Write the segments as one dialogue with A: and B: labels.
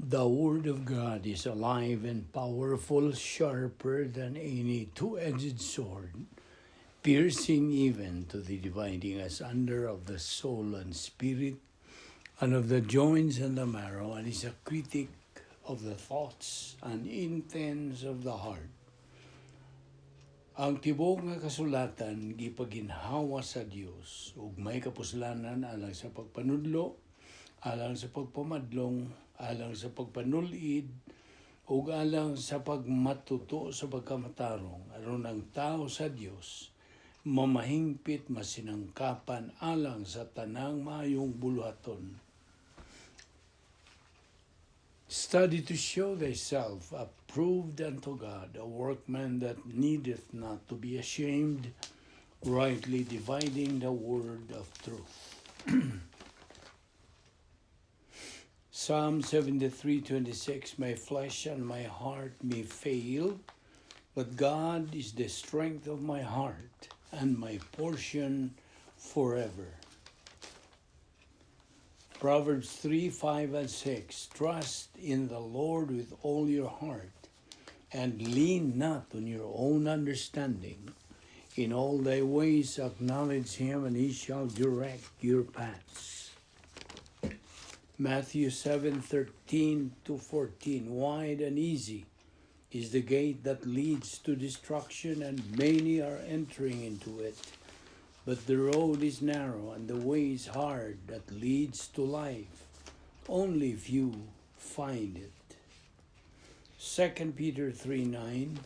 A: The Word of God is alive and powerful, sharper than any two-edged sword, piercing even to the dividing asunder of the soul and spirit, and of the joints and the marrow, and is a critic of the thoughts and intents of the heart. Ang tibuok nga kasulatan gipaginhawa sa Dios ug may kapuslanan alang sa pagpanudlo, alang sa pagpamadlong, alang sa pagpanulid, ug alang sa pagmatuto sa pagkamatarong, aron ang tao sa Dios mamahingpit, masinangkapan alang sa tanang maayong buluhaton. Study to show thyself approved unto God, a workman that needeth not to be ashamed, rightly dividing the word of truth. Psalm 73:26: "My flesh and my heart may fail, but God is the strength of my heart and my portion forever." Proverbs 3:5 and 6: "Trust in the Lord with all your heart, and lean not on your own understanding. In all thy ways acknowledge him, and he shall direct your paths." Matthew 7:13 to 14: "Wide and easy is the gate that leads to destruction, and many are entering into it. But the road is narrow and the way is hard that leads to life. Only few find it." 2 Peter 3:9: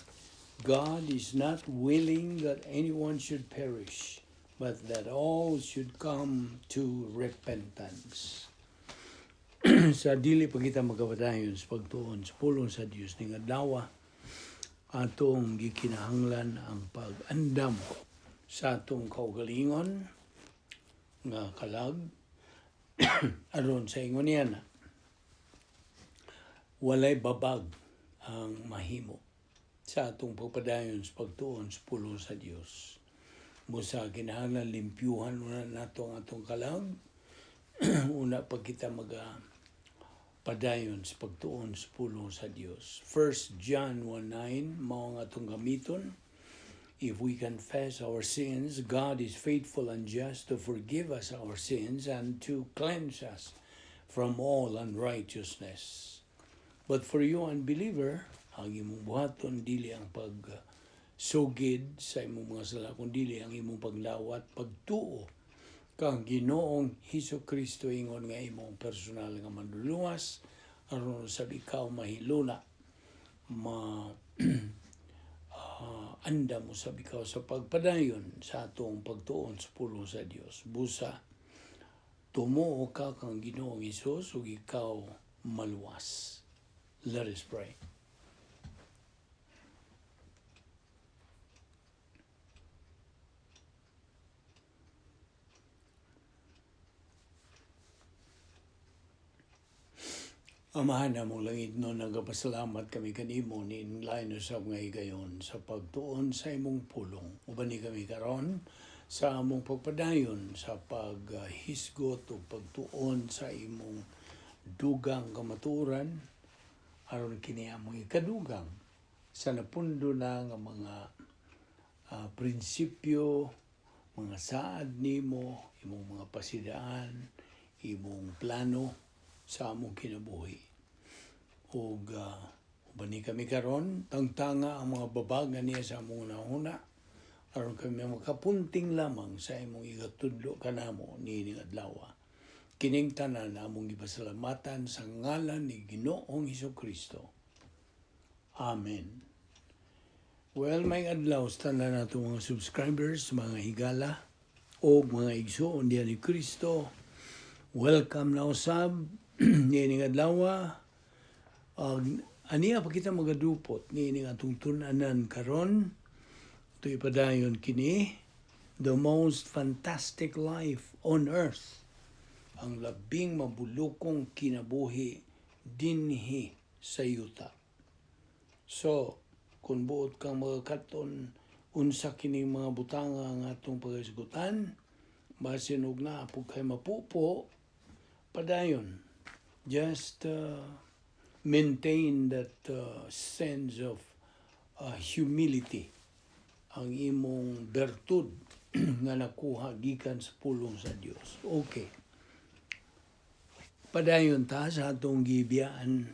A: "God is not willing that anyone should perish, but that all should come to repentance." Sa dili pa kita magkapadayon sa pagtuon sa pulong sa Dios ning adlaw, atong gikinahanglan ang pag-andam sa atong kaugalingon nga kalag aron sa ingon niya na walay babag ang mahimo sa atong pagpadayon sa pagtuon sa pulong sa Dios. Busa kinahanglan limpyuhan una nato ang atong kalag una pag kita maga padayon sa pagtuon sa pulong sa Dios. 1 John 1:9 mao ang atong gamiton. "If we confess our sins, God is faithful and just to forgive us our sins and to cleanse us from all unrighteousness." But for you, unbeliever, ang imong buhaton dili ang pag sugid sa imong mga sala, kun dili ang imong paglawat, pagtuo kang Ginoong Hesus Kristo ingon nga imong personal nga manluluwas aron usab ikaw mahiluna, ma andam usab ikaw sa pagpadayon sa atong pagtuon sa pulong sa Dios. Busa tumuo ka kang Ginoong Hesus ug ikaw maluwas. Let us pray. Amahan namong langitnon, nagapasalamat kami kanimo ni inlain usab nga higayon sa pagtuon sa imong pulong. Uban ni kami karon sa among pagpadayon sa paghisgot o pagtuon sa imong dugang kamatuoran aron kini among ikadugang sa napundo na nga mga prinsipyo, mga saad nimo, imong mga pasidaan, imong plano sa among kinabuhi. Ug uban ni kami karon, tangtanga ang mga babag niya sa among hunahuna aron kami makapunting lamang sa imong igatudlo kanamo niining adlaw. Kining tanan among gipasalamatan sa ngalan ni Ginoong Hesus Kristo. Amen. Well, may adlaw sa tanan nato mga subscribers, mga higala o mga igsoon diha ni Kristo. Welcome na usab niining adlaw. Aniya pa kita magadupot niining atong tun-anan karon. Ito ipadayon kini, The Most Fantastic Life on Earth. Ang labing mabulukong kinabuhi dinhi sa yuta. So, kung buot kang magakaton unsa kining mga butanga nga atong paghisgutan, basin og naa pud kay mapupo, padayon. Just Maintain that sense of humility, ang imong bertud nga nakuha gikan sa pulong sa Dios. Okay. Padayon ta sa atong gibiyaan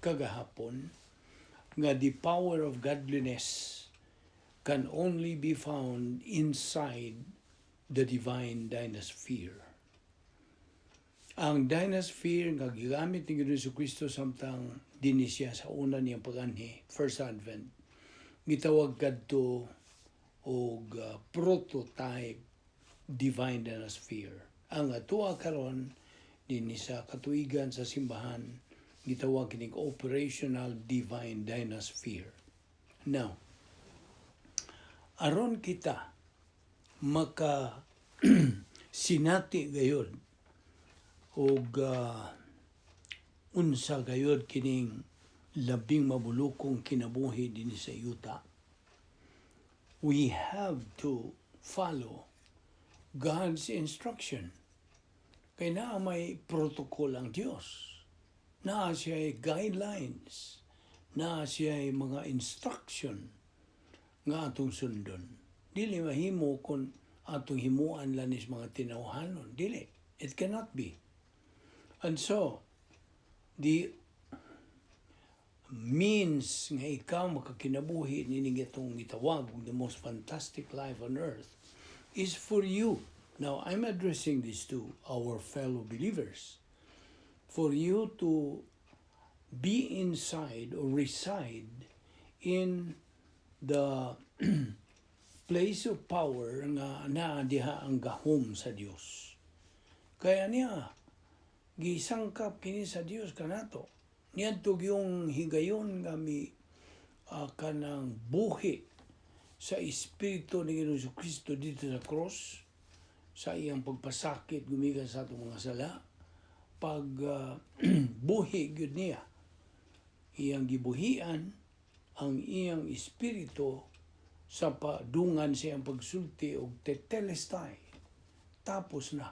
A: kagahapon nga the power of godliness can only be found inside the divine dynasphere. Ang dynasphere nga gigamit ni Ginoong Kristo samtang dinhi siya sa una niyang paganhi, first advent, gitawag kadto og prototype divine dynasphere. Ang atoa karon dinhi sa katuigan sa simbahan, gitawag kining operational divine dynasphere. Now, aron kita maka sinati gayod og unsa gayod kining labing mabulukong kinabuhi dinhi sa yuta, we have to follow God's instruction. Kay naa may protocol ang Dios. Naa siya guidelines. Naa siya mga instruction nga atong sundon. Dili mahimo kung atong himuan lang is mga tinawhanon. Dili. It cannot be. And so, the means nga ikaw makakinabuhi nining itong gitawag the most fantastic life on earth is for you. Now, I'm addressing this to our fellow believers. For you to be inside or reside in the place of power nga naa diha ang gahom sa Dios. Kaya niya, gisangkap kini sa Dios kanato. Niadto yung higayon nga mi kanang buhi sa espiritu ni Ginoong Kristo dito sa cross, sa iyang pagpasakit gumikan sa atong mga sala, pag buhi gyud niya, iyang gibuhian ang iyang espiritu sa padungan sa iyang pagsulti og tetelestai, tapos na,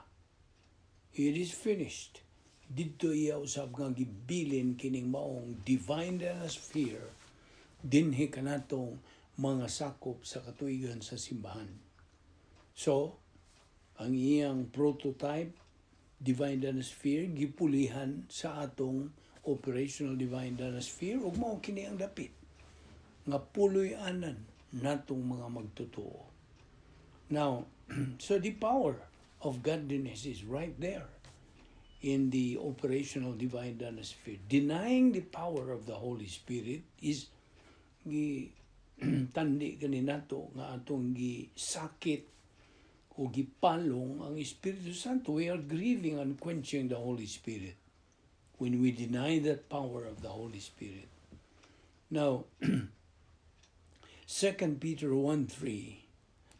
A: it is finished. Didto iya usab nga gibilin kining maong divine sphere dinhi kanatong mga sakop sa katuigan sa simbahan. So ang iyang prototype divine sphere gipulihan sa atong operational divine sphere ug mao kini ang dapit nga puloy-anan natong mga magtotoo. Now, so the power of godliness is right there in the operational divine sphere. Denying the power of the Holy Spirit is gi tandi kani nato nga atong gisakit o gipalong ang Espiritu Santo. We are grieving and quenching the Holy Spirit when we deny that power of the Holy Spirit. Now, 2 Peter 1:3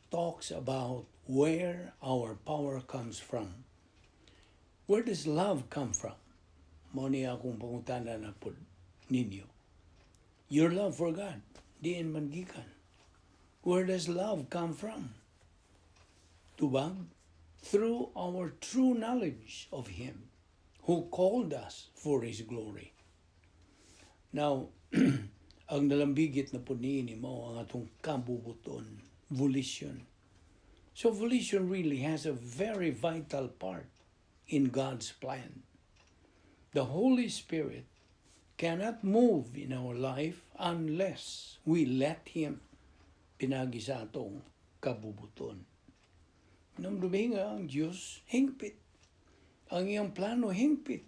A: talks about where our power comes from. Where does love come from? Mao ni akong pangutana na pod ninyo. Your love for God, diin man gikan? Where does love come from? Tubag, through our true knowledge of Him who called us for His glory. Now, ang nalambigit na po niini mao ang atong kabubuton, volition. So volition really has a very vital part in God's plan. The Holy Spirit cannot move in our life unless we let Him pinagi sa atong kabubuton. Namdumi nga ang Diyos hingpit. Ang iyang plano hingpit.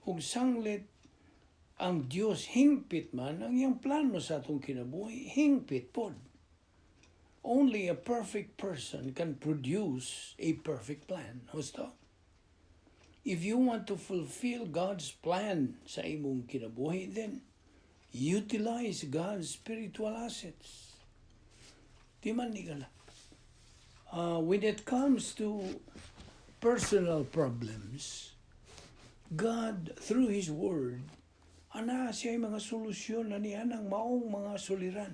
A: Ug sanglit ang Diyos hingpit man, ang iyang plano sa atong kinabuhi hingpit pod. Only a perfect person can produce a perfect plan. Husto? If you want to fulfill God's plan sa imong kinabuhi, then utilize God's spiritual assets. Di man ni ka na. When it comes to personal problems, God, through His Word, ana siya mga solusyon na niya ng maong mga suliran.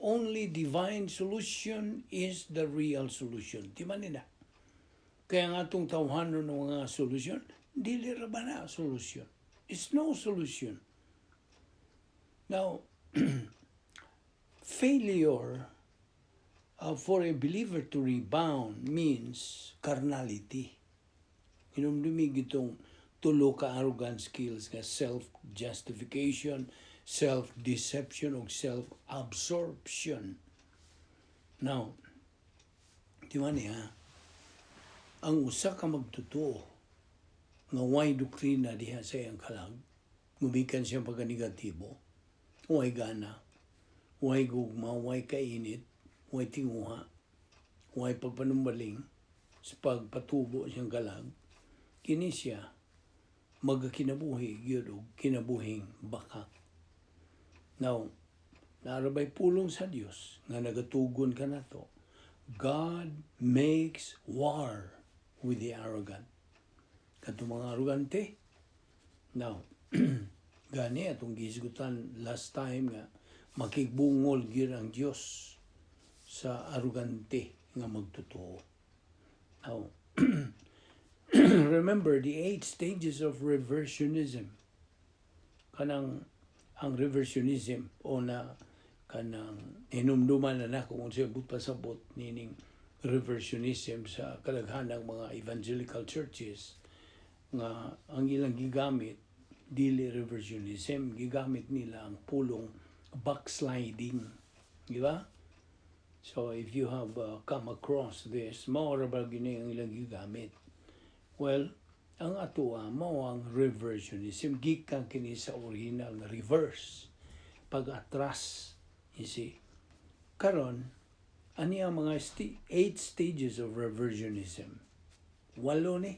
A: Only divine solution is the real solution. Di man nila. Kaya nga atong tawhanon ng mga solusyon, dili ra ba na solusyon? It's no solution. Now, failure for a believer to rebound means carnality. Hinumdumi itong tulo ka arrogant skills nga self-justification, self-deception, o self-absorption. Now, di ba niya, ang usa ka magtotoo nga way doktrina diha sa iyang kalag, gumikan siya pagka-negatibo, way gana, way gugma, way kainit, way tinguha, way pagpanumbaling sa pagpatubo siyang kalag, kini siya magakinabuhi gyud og kinabuhing bakak. Now, naa ra bay pulong sa Dios nga nagatugon kanato? God makes war with the arrogant. Kadto mga arrogante. Now, gani atong gihisgutan last time nga makigbungol gyud ang Dios sa arrogante nga magtotoo. Now, remember the eight stages of reversionism. Kanang ang reversionism o na kanang hinumduman na nako kung siya pasabot nining reversionism sa kadaghanang mga evangelical churches nga ang ilang gigamit dili reversionism, gigamit nila ang pulong backsliding, di ba? So if you have come across this, mao ra ba gini ang ilang gigamit. Well, ang atoa mao ang reversionism, gikan kini sa original nga reverse, pag-atras, you see. Karon, ani ang mga eight stages of reversionism? Walo ni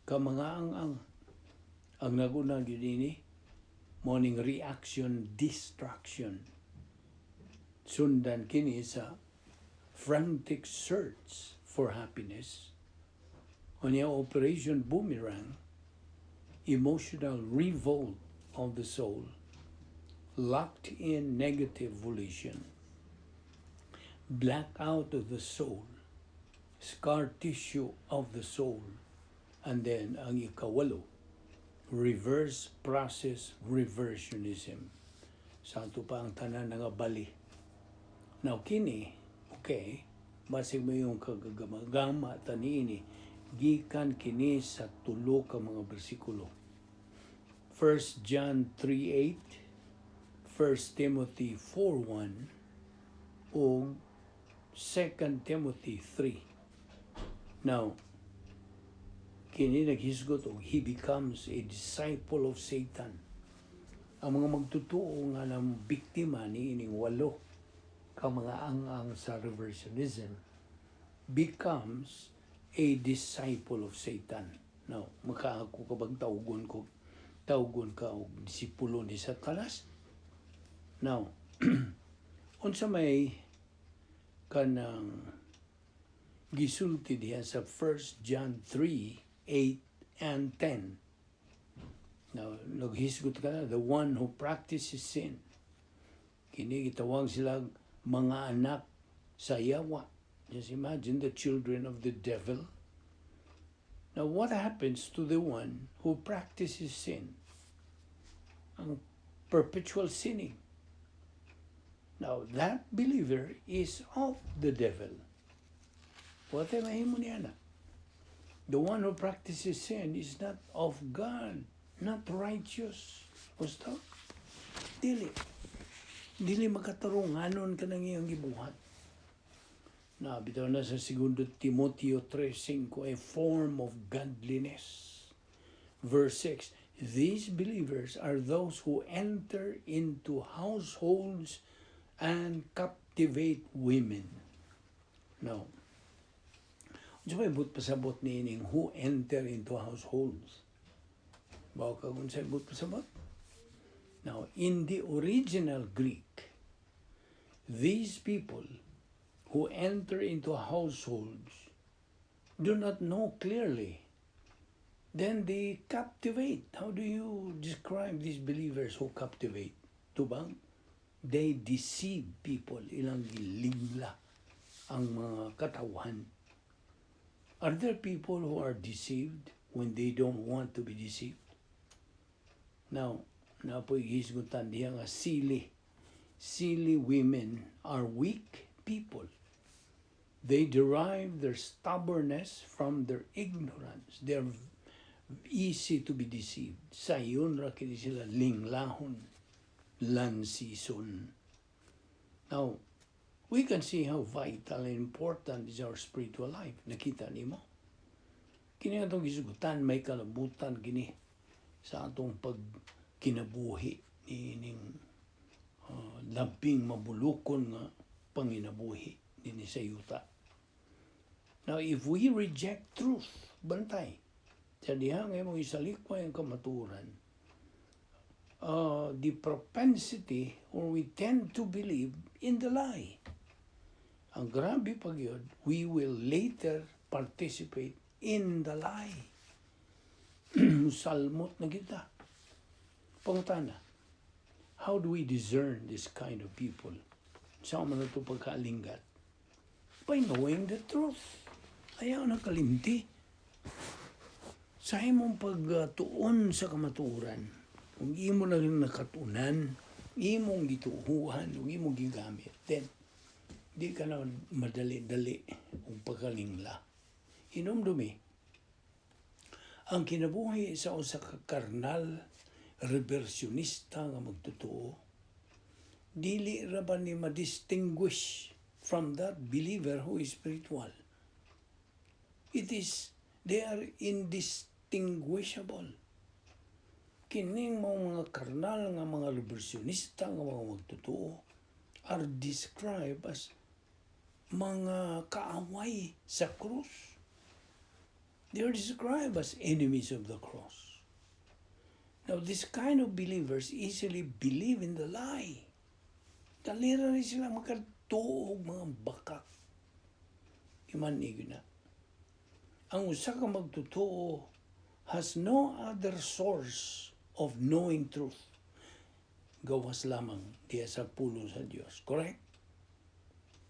A: ka mga ang ang naguna gyud ini mao ning reaction destruction. Sundan kini sa frantic search for happiness. Unya, operation boomerang, emotional revolt of the soul, locked in negative volition, blackout of the soul, scar tissue of the soul, and then ang ikawalo, reverse process reversionism. Sa ato pa ang tanan nga bali. Now kini, okay, basig mo yung kagagamagama taniini, gikan kini sa tulo ka mga bersikulo. 1 John 3:8, 1 Timothy 4:1, ug 2 Timothy 3. Now, kini naghisgot og he becomes a disciple of Satan. Ang mga magtotoo nga ng biktima ni ining walo ka mga ang-ang sa reversionism becomes a disciple of Satan. Now, makaako ka bang tawgon ka og disipulo ni Satanas? Now, unsa may kanang gisulti diha sa 1 John 3, 8 and 10? Now, naghisgot ka na, the one who practices sin. Kini gitawag sila mga anak sa yawa. Just imagine, the children of the devil. Now, what happens to the one who practices sin? Ang perpetual sinning. Now, that believer is of the devil. What am I niya na? The one who practices sin is not of God, not righteous. Gusto? Dili. Dili makatarunganon ka ng iyang gibuhat. Na bitaw na sa 2 Timoteo 3:5, a form of godliness. Verse 6, these believers are those who enter into households and captivate women. Now, unsa may buot pasabot niining who enter into households? Bawo ka kung unsay buot pasabot? Now, in the original Greek, these people who enter into households do not know clearly. Then they captivate. How do you describe these believers who captivate? Tubang? They deceive people. Ilang giligla ang mga katawhan. Are there people who are deceived when they don't want to be deceived? Now, naa poy gihisgutan diha nga silly. Silly women are weak people. They derive their stubbornness from their ignorance. They are easy to be deceived. Sayon ra kini sila linglahon, lansison. Now, we can see how vital and important is our spiritual life. Nakita nimo? Kini atong gisgutan, may kalabutan kini sa atong pagkinabuhi niining labing mabulukon nga panginabuhi dinhi sa yuta. Now, if we reject truth, bantay, sa diha nga imong isalikway ang kamatuoran, the propensity or we tend to believe in the lie. Ang grabe pa gyud, we will later participate in the lie. Salmot na kita. Pangutana, how do we discern this kind of people? Unsa man nato pagkaalinggat? By knowing the truth. Ayaw na kalimti. Sa imong pagtuon sa kamatuoran, kung imo na rin nakatunan, imong gituuhan, ug imong gigamit, then di ka na madali-dali og pagkalingla. Hinumdumi, ang kinabuhi sa usa ka karnal reversionista nga magtotoo, dili ra ba ni ma-distinguish from that believer who is spiritual? They are indistinguishable. Kining mga karnal nga mga reversionista nga mga magtotoo are described as mga kaaway sa krus. They are described as enemies of the cross. Now, this kind of believers easily believe in the lie. Dali ra ni sila makatuo og mga bakak. Iman na. Ang usa ka magtotoo has no other source of knowing truth gawas lamang diya sa pulong sa Dios. Correct?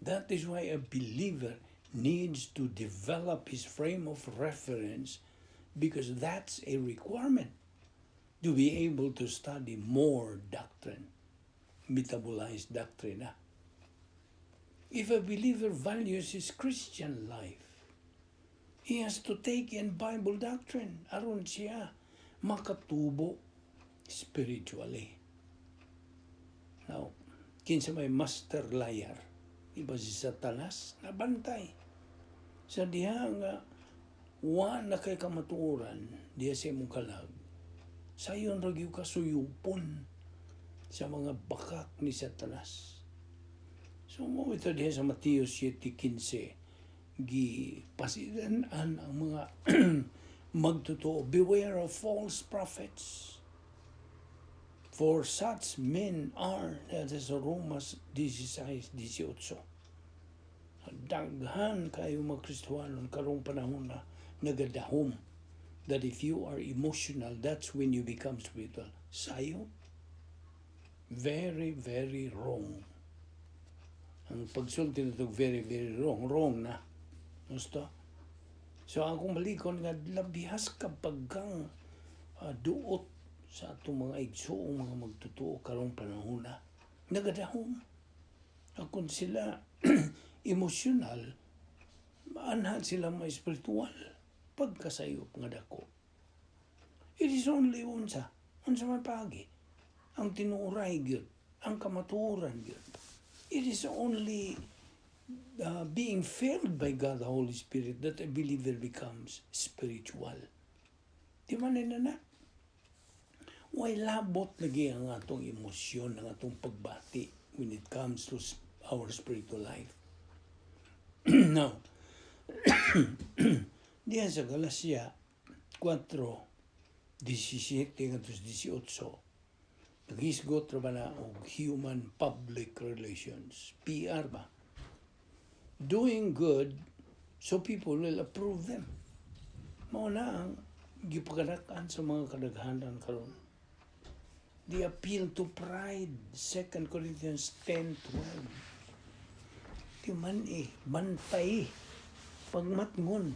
A: That is why a believer needs to develop his frame of reference, because that's a requirement to be able to study more doctrine, metabolize doctrine. Ah. If a believer values his Christian life, he has to take in Bible doctrine aron siya makatubo spiritually. Now, kinsa may master liar? Iba si Satanas, nabantay. Sa diha nga wa na kay kamatuoran diha sa imong kalag, sayon ra gyud ka suyupon sa mga bakak ni Satanas. So mao ito diha sa Mateo 7:15 gi pasidan-an ang mga magtotoo. "Beware of false prophets. For such men are," that is Romas 16:18. Daghan kayo mga Kristohanon karong panahon na nagadahom that if you are emotional, that's when you become spiritual. Sayo, very, very wrong. Ang pagsulti na ito, very, very wrong. Wrong na. Gusto? So, akong balikon nga labihas kapag kang duot sa atong mga igsuong mga magtotoo karong panahon na nagadahom. Kung sila emosyonal, maanhan sila mga espiritual pagkasayop nga dako. It is only unsa man paagi, ang tinuoray gyud, ang kamatuoran gyud. It is only being filled by God the Holy Spirit that a believer becomes spiritual. Di man na na. Way labot lagi ang atong emosyon, ang atong pagbati when it comes to our spiritual life. Now, diyan sa Galacia 4, 17 ngadto 18, naghisgot ra ba na og human public relations, PR ba? Doing good so people will approve them. Mao na ang gipaganakan sa mga kadaghanan karon. The appeal to pride, 2 Corinthians 10:12. Di man eh, bantay, pagmatngon.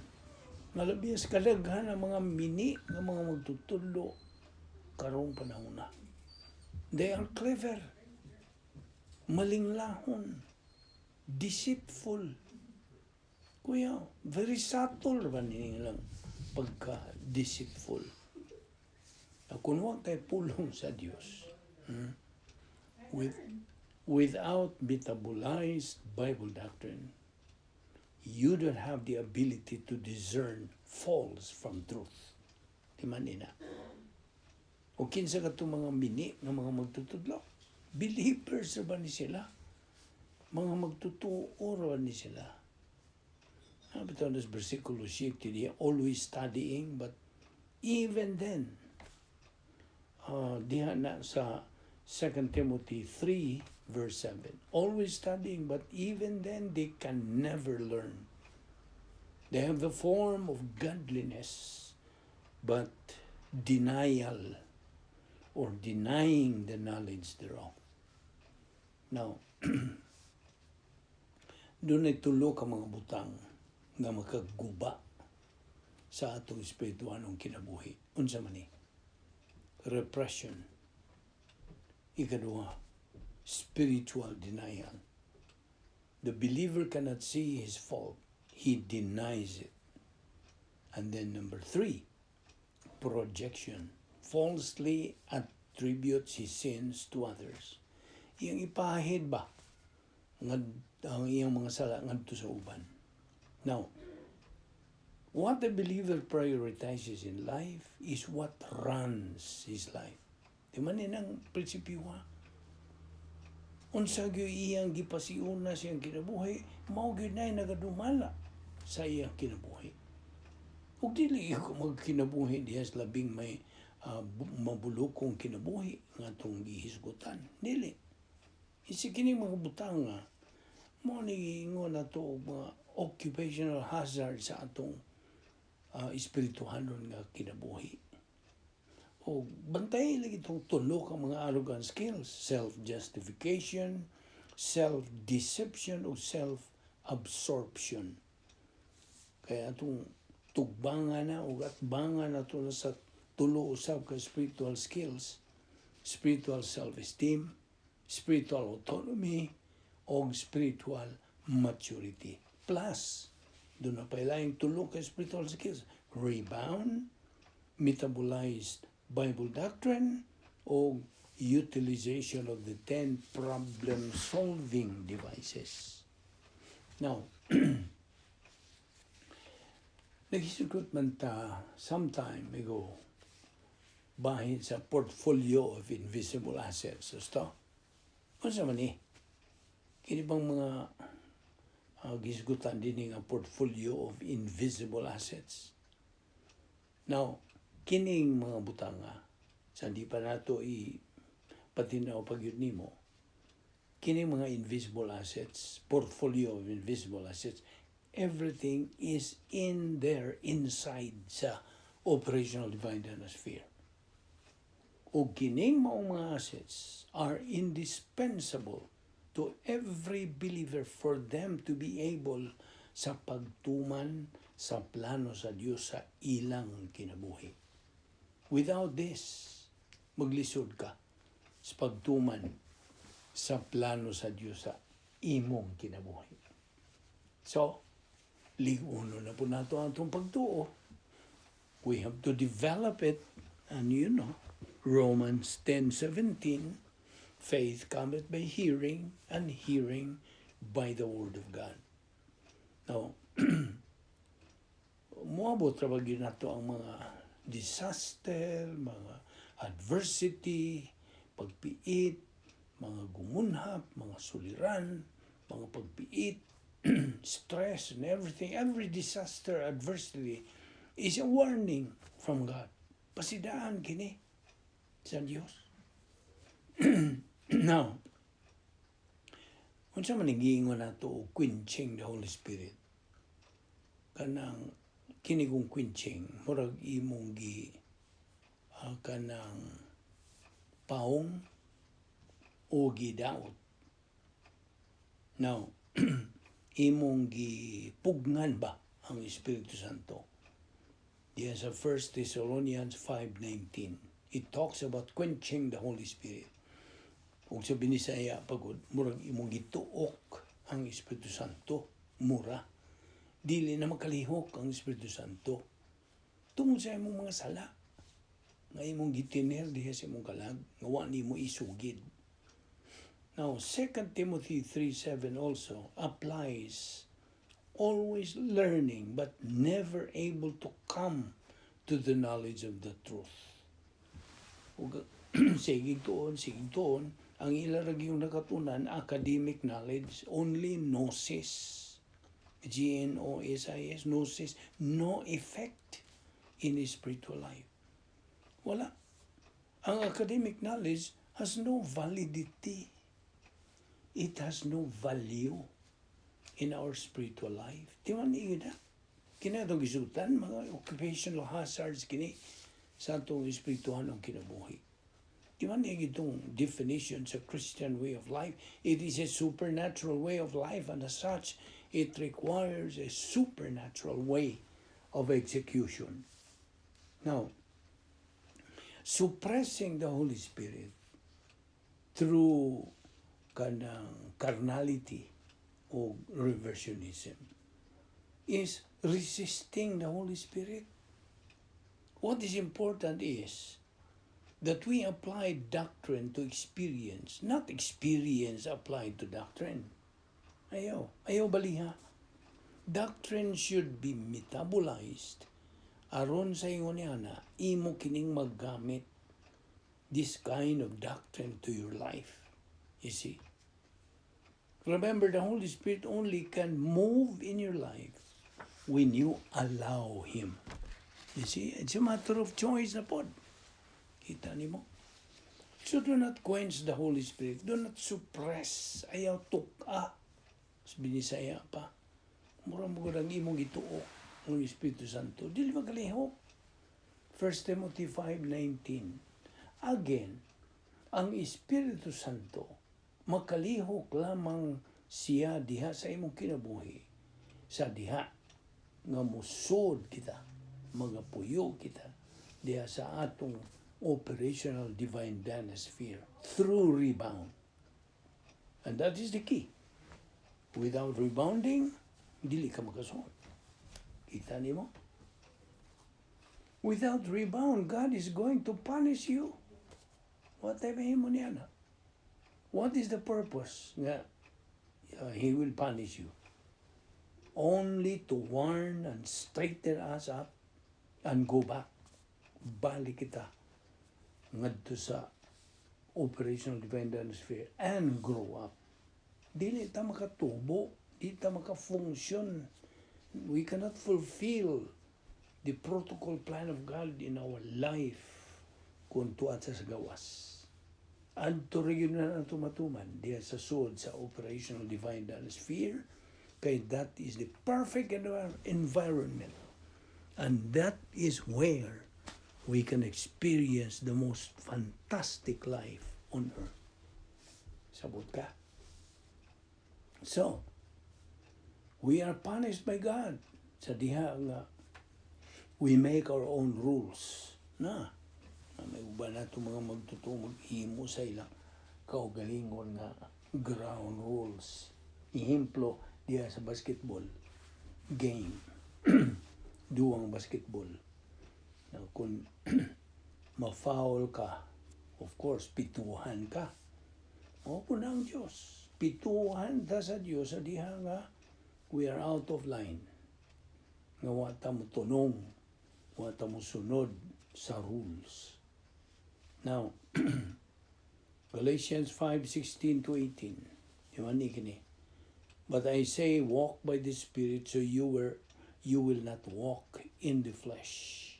A: Nalabias kadaghan ang mga mini nga mga magtutudlo. karong panahon na. They are clever. Malinglahon. Deceitful. Kuya, very subtle ba nilang pagka-deceitful. Kung wa kay pulong sa Dios, without metabolized Bible doctrine, you don't have the ability to discern false from truth. Di man ina. O kinsa katong mga mini nga mga magtutudlo? Believers ra ba ni sila? Mga magtutuo ra ba ni sila? Bitaw na sa versikulo 7, di always studying, but even then, diha na sa 2 Timothy 3, verse 7. Always studying, but even then they can never learn. They have the form of godliness, but denial or denying the knowledge thereof. Now, dunay tulo ka mga butang nga makaguba sa atong espirituanong kinabuhi. Unsa man ni? Repression. Ikaduha, spiritual denial. The believer cannot see his fault. He denies it. And then number three, projection. Falsely attributes his sins to others. Iyang ipahid ba ngad ang iyang mga sala ngadto sa uban. Now, what the believer prioritizes in life is what runs his life. Di man ni ang prinsipyo ha? Unsa gyud iyang gipasiuna siyang kinabuhi, mao gyud na nagadumala sa iyang kinabuhi. Ug dili ko magkinabuhi diha sa labing may mabulukong kinabuhi nga atong gihisgutan. Dili. Isi kini mga butang nga mo ni giingon nato og mga occupational hazard sa atong espirituhanon nga kinabuhi. O bantay lagi itong tulo ka mga arrogant skills: self-justification, self-deception, o self-absorption. Kaya atong tugbangan na o atbangan na to na sa tulo usab ka spiritual skills: spiritual self-esteem, spiritual autonomy, o spiritual maturity. Plus, duna pa yung tulo ka spiritual skills: rebound, metabolized Bible doctrine, o utilization of the 10 problem-solving devices. Now, naghisgot man ta some time ago bahin sa portfolio of invisible assets. Gusto? Unsa man ni? Kini bang mga gisgutan din nga portfolio of invisible assets? Now, kining mga butanga, sa di pa nato i patinaw pagyud nimo, kining mga invisible assets, portfolio of invisible assets, everything is in there inside sa operational divine sphere. O kining maong mga assets are indispensable to every believer for them to be able sa pagtuman sa plano sa Dios sa ilang kinabuhi. Without this, maglisod ka sa pagtuman sa plano sa Dios sa imong kinabuhi. So, lig-uno na po nato ang atong pagtuo. We have to develop it, and Romans 10:17, faith cometh by hearing, and hearing by the word of God. Now, moabot ra ba gyud nato ang mga disaster, mga adversity, pagpiit, mga gumunhap, mga suliran, mga pagpiit, stress and everything, every disaster, adversity is a warning from God. Pasidaan kini sa Dios. Now, unsa man giingon nato og quenching the Holy Spirit? Kanang kini kong quenching, murag imong gi kanang paong o gidaot. Now, imong gipugnan ba ang Espiritu Santo? Diyan sa 1 Thessalonians 5:19. It talks about quenching the Holy Spirit. Ug sa Binisaya pagod, murag imong gituok ang Espiritu Santo. Mura. Dili na makalihok ang Espiritu Santo tungod sa imong mga sala nga imong gitiner diha sa imong kalag nga wa nimo isugid. Now, 2 Timothy 3:7 also applies: always learning but never able to come to the knowledge of the truth. Ug sige tuon, ang ila ra yung nakatunan, academic knowledge, only gnosis. Gnosis, gnosis, no effect in his spiritual life. Wala. Ang academic knowledge has no validity. It has no value in our spiritual life. Di man na? Kini atong gisutan, mga occupational hazards kini sa atong espirituhanong kinabuhi. Di man itong definition sa Christian way of life? It is a supernatural way of life, and as such, it requires a supernatural way of execution. Now, suppressing the Holy Spirit through kanang carnality o reversionism is resisting the Holy Spirit. What is important is that we apply doctrine to experience, not experience applied to doctrine. Ayaw. Ayaw baliha. Doctrine should be metabolized aron sa ingon niya na imo kining maggamit this kind of doctrine to your life. You see? Remember, the Holy Spirit only can move in your life when you allow Him. You see, it's a matter of choice na pod. Kita nimo? So do not quench the Holy Spirit. Do not suppress. Ayaw tuka. Sa Binisaya pa. Mura mo ang imong gituok ang Espiritu Santo. Dili magalihok. 1 Timothy 5:19. Again, ang Espiritu Santo makalihok lamang siya diha sa imong kinabuhi sa diha nga musod kita, mga puyo kita diha sa atong operational divine dinosphere through rebound. And that is the key. Without rebounding, dili ka makasuod. Kita nimo? Without rebound, God is going to punish you. Whatever himo niya na. What is the purpose nga He will punish you? Only to warn and straighten us up and go back. Balik kita ngadto sa operational divine sphere and grow up. Dili ta makatubo, di ta makafunksyon. We cannot fulfill the protocol plan of God in our life kung tuat sa gawas. Adto ra gyud na nato matuman diha sa sud sa operational divine sphere, kay that is the perfect environment and that is where we can experience the most fantastic life on earth. Sabot ka? So, we are punished by God sa diha nga we make our own rules. Na may uban na itong mga magtotoo maghimo sa ilang kaugalingon nga ground rules. Ehemplo, diha sa basketball game. Duwang basketball. Na kung ma-foul ka, of course, pituhan ka. Mao po na ang Diyos. Pituhan ta sa Diyos sa diha nga we are out of line. Nga wa ta mo tunong, wa ta mo sunod sa rules. Now, Galatians 5:16 to 18. Di ba ni kini? "But I say, walk by the Spirit, so you will not walk in the flesh."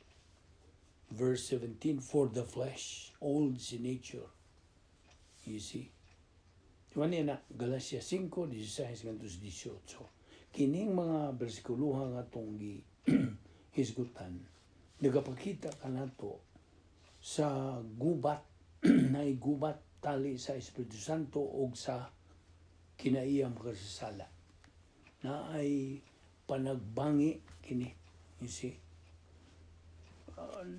A: Verse 17, for the flesh, old nature. You see? Di ba niya na, Galatia 5:16 ngadto sa 18. Kining mga bersikuluha nga atong gi hisgutan, nagapakita kanato sa gubat, na gubat tali sa Espiritu Santo og sa kinaiyang makasasala na ay panagbangi kini, you see.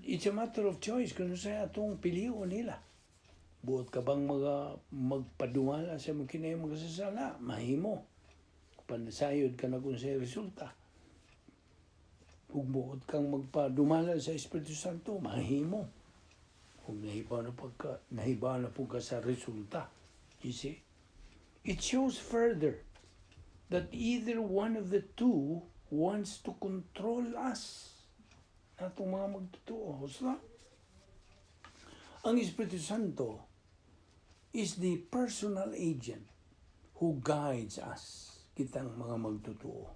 A: It's a matter of choice kung sa atong pilion nila. Buot ka bang mga magpadumala sa imong kinaiyang makasasala? Mahimo. Panasayod ka na kung sa resulta. Kung buot kang magpadumala sa Espiritu Santo, mahimo. Kung nahibaw na po ka sa resulta. You see? It shows further that either one of the two wants to control us. Natong mga magtotoo. Husto? Ang Espiritu Santo is the personal agent who guides us, kitang mga magtotoo.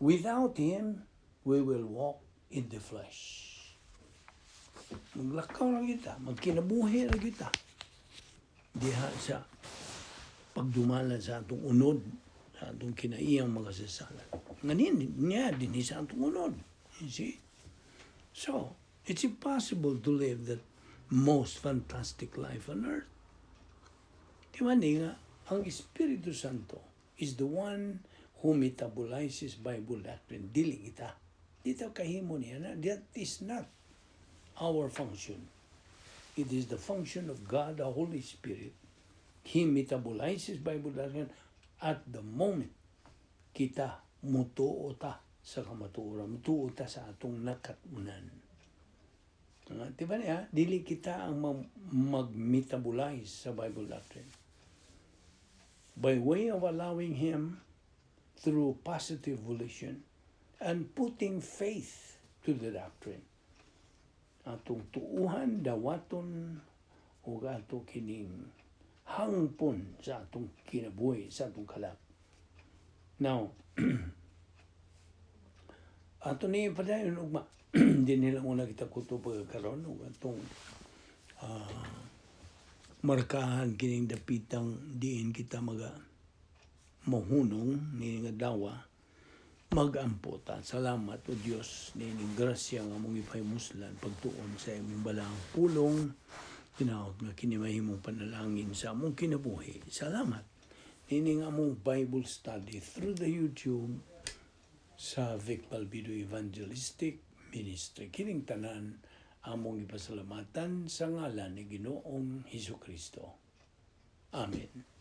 A: Without Him, we will walk in the flesh. Maglakaw na kita, magkinabuhi na kita. Diha sa pagdumala sa atong unod, sa atong kinaiyang makasasala. Nganin niya din sa atong unod. You see? So, it's impossible to live that most fantastic life on earth. Di ba ni nga, ang Espiritu Santo is the one who metabolizes Bible doctrine. Dili kita. Di ta kahimo niya na. That is not our function. It is the function of God, the Holy Spirit. He metabolizes Bible doctrine at the moment kita mutuo ta sa kamatuoran, mutuo ta sa atong nakatunan. Di ba niya? Dili kita ang mag-metabolize sa Bible doctrine. By way of allowing Him through positive volition and putting faith to the doctrine. Atong tuuhan, dawaton, ug ato kining hangpon sa atong kinabuhi, sa atong kalag. Now, ato ni padayon ugma. Di nila muna kita kuto pagkakaroon ug atong markahan kining dapitang diin kita maga mohunong ni nga dawa, magampo ta. Salamat, O Dios, nining grasya nga among ipahimuslan pagtuon sa imong balaang pulong. Hinaot nga kini mahimong panalangin sa among kinabuhi. Salamat nining among Bible study through the YouTube sa Vic Balbido Evangelistic Ministry. Kining tanan among ipasalamatan sa ngalan ni Ginoong Hesus Kristo. Amen.